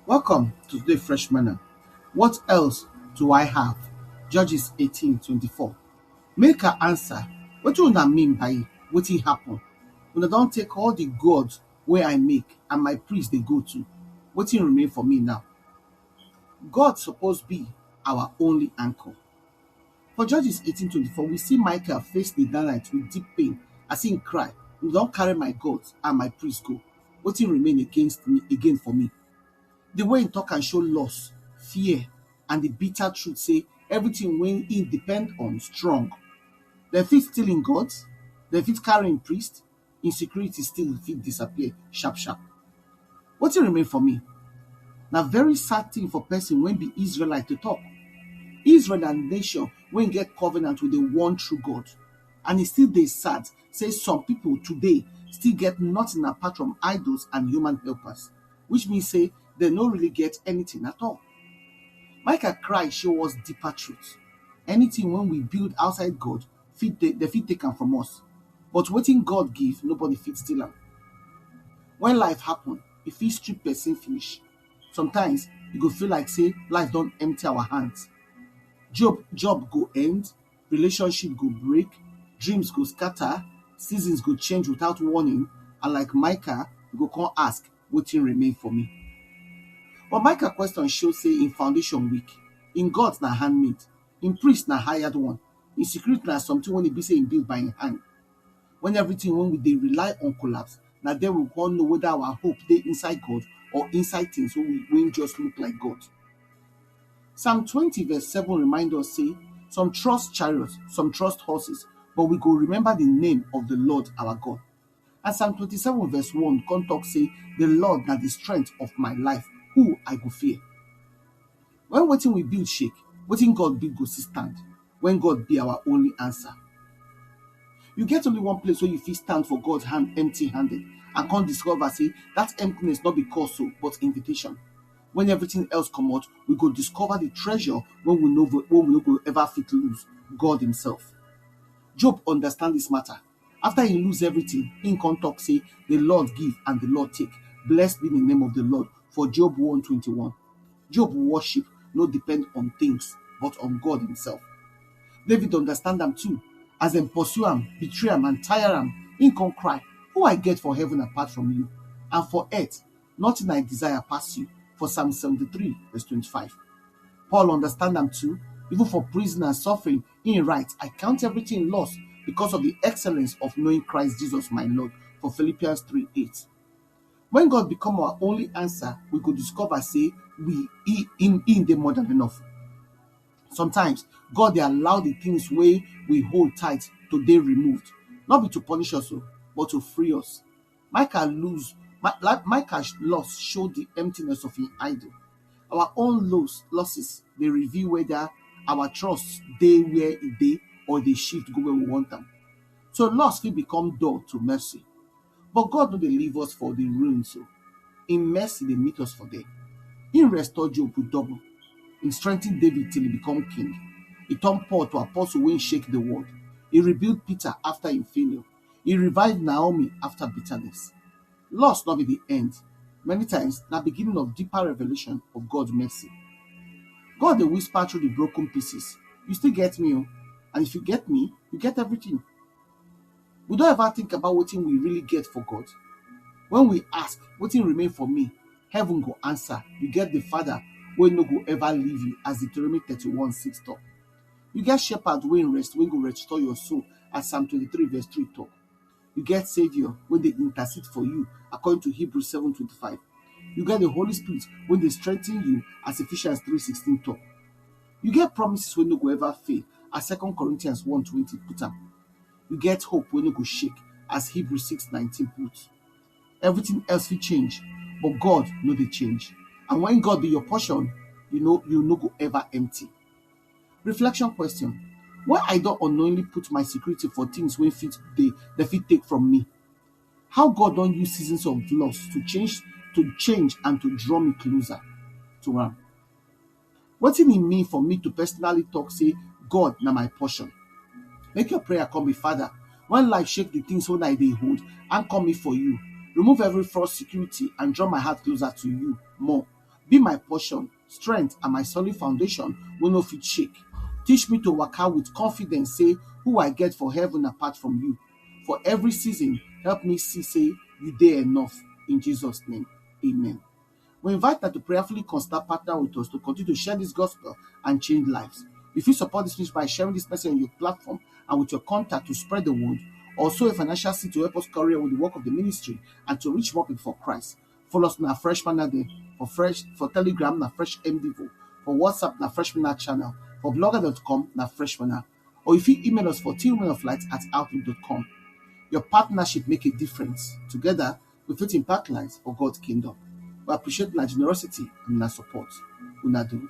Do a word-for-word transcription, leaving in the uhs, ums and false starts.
Welcome to today Fresh Manna. What else do I have? Judges eighteen twenty-four. Make I answer, wetin una mean by wetin happen? Una don take all the gods wey I make and my priest dey go too. Wetin remain for me now? God suppose be our only anchor. For Judges eighteen twenty-four, we see Michael face the Danite with deep pain as he cry, "You don carry my gods and my priest go. Wetin remain against me again for me?" The way he talk and show loss, fear, and the bitter truth say everything wey he depend on strong. Dem fit steal him gods, dem fit carry him priest, insecurity still fit disappear sharp sharp. Wetin remain for me? Na very sad thing for person wey be Israelite to talk. Israel na nation wey get covenant with the one true God, and e still dey sad say some people today still get nothing apart from idols and human helpers, which means say dem no really get anything at all. Michael cry show us deeper truth. Anything wey we build outside God, fit take, dem fit take am from us. But wetin God give, nobody fit steal am. When life happen, e fit strip person finish. Sometimes, e go feel like say life don empty our hands. Job, job go end, relationship go break, dreams go scatter, seasons go change without warning, and like Michael, you go come ask, "Wetin remain for me?" But Michael question show say im foundation weak, im God na handmade, im priest na hired one, im secret na something wey e be say im build by im hand. When everything wey we dey rely on collapse, na then we come know whether our hope dey inside God or inside things wey we, wey just look like God. Psalm twenty verse seven remind us say some trust chariots, some trust horses, but we go remember the name of the Lord our God. And Psalm twenty-seven verse one come talk say, "The Lord na the strength of my life, who I go fear?" When wetin we build shake, wetin God build go still stand. When God be our only answer. You get only one place where you fit stand for God hand empty handed and come discover say that emptiness not be cause so, but invitation. When everything else come out, we go discover the treasure when we know when we no go ever fit lose, God himself. Job understand this matter. After he lose everything, he come talk say, "The Lord give and the Lord take. Blessed be the name of the Lord," for Job one twenty-one. Job worship no depend on things, but on God himself. David understand am too. As dem pursue am, betray am, and tire am, he come cry, "Who I get for heaven apart from you? And for earth, nothing I desire pass you," for Psalm seventy-three, verse twenty-five. Paul understand am too. "Even for prison and suffering, he write, I count everything lost because of the excellence of knowing Christ Jesus my Lord," for Philippians three eight. When God become our only answer, we go discover say we he in in the more than enough. Sometimes God dey allow the things wey we hold tight to dey removed, not be to punish us o, but to free us. Michael lose, Mi- like Michael loss show the emptiness of him idol. Our own loss losses dey reveal whether our trust dey where e dey or dey shift go where we want am. So loss fit become door to mercy. But God no dey leave us for the ruins o. Im mercy dey meet us for there. Im restore Job with double. Im strengthen David till he become king. He turn Paul to apostle wey shake the world. He rebuild Peter after im failure. He revive Naomi after bitterness. Loss no be the end. Many times, na beginning of deeper revelation of God mercy. God dey whisper through the broken pieces. You still get me o. And if you get me, you get everything. We don't ever think about wetin we really get for God. When we ask, "Wetin remain for me?" Heaven go answer, "You get the Father wey no go ever leave you," as Deuteronomy thirty-one six talk. You get shepherd wey rest, wey go restore your soul, as Psalm twenty-three verse three talk. You get Savior wey dey intercede for you, according to Hebrews seven twenty-five. You get the Holy Spirit wey dey strengthen you, as Ephesians three sixteen talk. You get promises wey no go ever fail, as Second Corinthians one twenty put am. You get hope wey no go shake, as Hebrews six nineteen put. Everything else fit change, but God no dey change. And when God be your portion, you know you no go ever empty. Reflection question: Why I don unknowingly put my security for things wey fit dey, dem fit take from me? How God don use seasons of loss to change, to change and to draw me closer to am? Wetin e mean for me to personally talk say God na my portion? Make your prayer come be, "Father, when life shake the things wey I dey hold, anchor me for you. Remove every false security and draw my heart closer to you more." Be my portion, strength and my solid foundation wey no fit shake. Teach me to waka with confidence say who I get for heaven apart from you. For every season, help me see say you dey enough. In Jesus' name, amen. We invite you to prayerfully consider partner with us to continue to share this gospel and change lives. If you support this ministry by sharing this message on your platform and with your contact to spread the word, also a financial seed to help us carry on with the work of the ministry and to reach more people for Christ. Follow us on our Fresh Manna there for Fresh for Telegram na Fresh M D V O, for WhatsApp na Fresh Manna channel, for blogger dot com na Fresh Manna. Or if you email us for tillmanoflight at outlook dot com. Your partnership make a difference. Together, we fit impact lives for God's kingdom. We appreciate una generosity and una support. Una do.